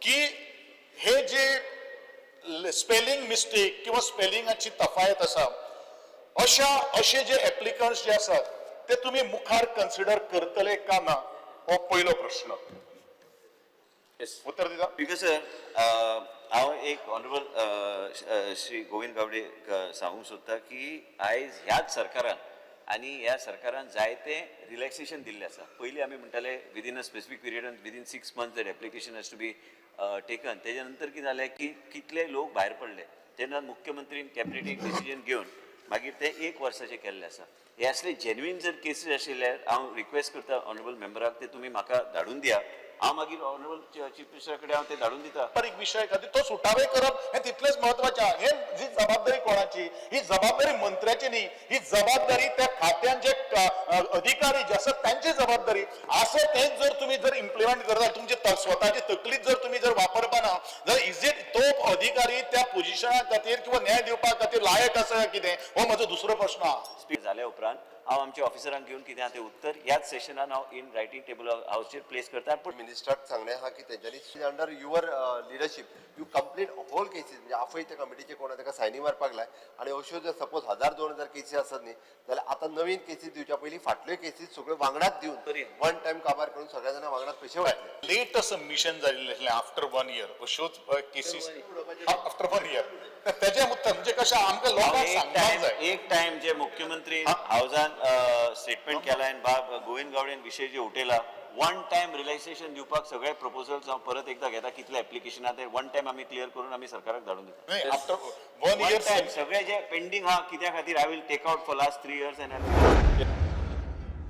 की हे जे spelling mistake किंवा स्पेलिंगाची तफायत आसा, अशे जे एप्लिकंट्स जे आसात ते तुम्ही मुखार कन्सिडर करतले का ना, हो पयलो प्रश्न. उत्तर दिता. स्पीकर सर, हांव एक ऑनरेबल श्री गोविंद गावडे सांगूंक सोदता की आयज ह्याच सरकारान आनी ह्या सरकारान जायते रिलॅक्सेशन दिल्लें आसा. पयलीं आमी म्हणटाले within a specific period, within 6 months that application has to be taken. तेज्या नंतर कितें जालें की कितले लोक भायर पडले. तेन्ना मुख्यमंत्रीन कॅबिनेट एक डिसिजन घेवन मागीर ते एक वर्साचें केल्लें आसा. हे असले जेन्युइन जर केसीस आशिल्ले, हांव रिक्वेस्ट करता ऑनरेबल मेंबराक, ते तुमी म्हाका धाडून दिया. हांव मागीर ऑनरेबल चीफ मिनिस्टरा कडेन हांव ते धाडून दिता. पारंपरीक विशय खातीर तो सुटावे करप हें तितलेंच म्हत्वाचें आहा. हे ही जबाबदारी कोणाची? ही जबाबदारी मंत्र्याची न्ही, ही जबाबदारी त्या खात्यान जे अधिकारी जे आसात तांची जबाबदारी आसा. तेच जर तुमी जर इम्प्लिमेंट करता, तुमची स्वताची तकलीच जर तुमी जर वापरपा ना जर, is it तो अधिकारी त्या पोजिशना खातीर किंवा न्याय दिवपा खातीर लायक आसा कितें, हो म्हजो दुसरो प्रश्न आहा. स्पीक जाल्या उपरांत हांव आमच्या ऑफिसरांक घेवन कितें आहा तें उत्तर ह्याच सेशनान हांव इन रायटींग टेबल हावजीचेर प्लेस करता, पूण मिनिस्टराक सांगणें आहा की तेंच्यांनी under your leadership you complete whole cases, म्हणजे आफय त्या कमिटीचे कोण आहा ताका सायनी मारपाक लाय आनी अश्यो जर सपोज 1000 2000 केसी आसत न्ही जाल्यार आतां नवीन केसी दिवच्या पयलीं फाटल्यो केसी सगळ्यो वांगडाच दिवन बरी. वन टायम काबार करून सगळ्या जाणां वांगडाच पयशे वांटले. लेट सबमिशन जाल्लें आफ्टर वन इयर, अश्योच केसीस आफ्टर वन इयर, तेजे उत्तर म्हणजे कशें आमकां लोकांक एक सांगपाक टायम जाय. एक टायम जे मुख्यमंत्री हावजान स्टेटमेंट केला आनी बाब गोविंद गावडेन विशय जे उठयला, वन टायम रिलॅक्सेशन दिवपाक सगळे प्रपोजल्स हांव परत एकदा घेता. कितले एप्लिकेशन आहा ते वन टायम आमी क्लियर करून आमी सरकाराक धाडून दिता. न्ही, after one one year time सगळे जे पेंडींग आहा कित्या खातीर, I will take out for last 3 years and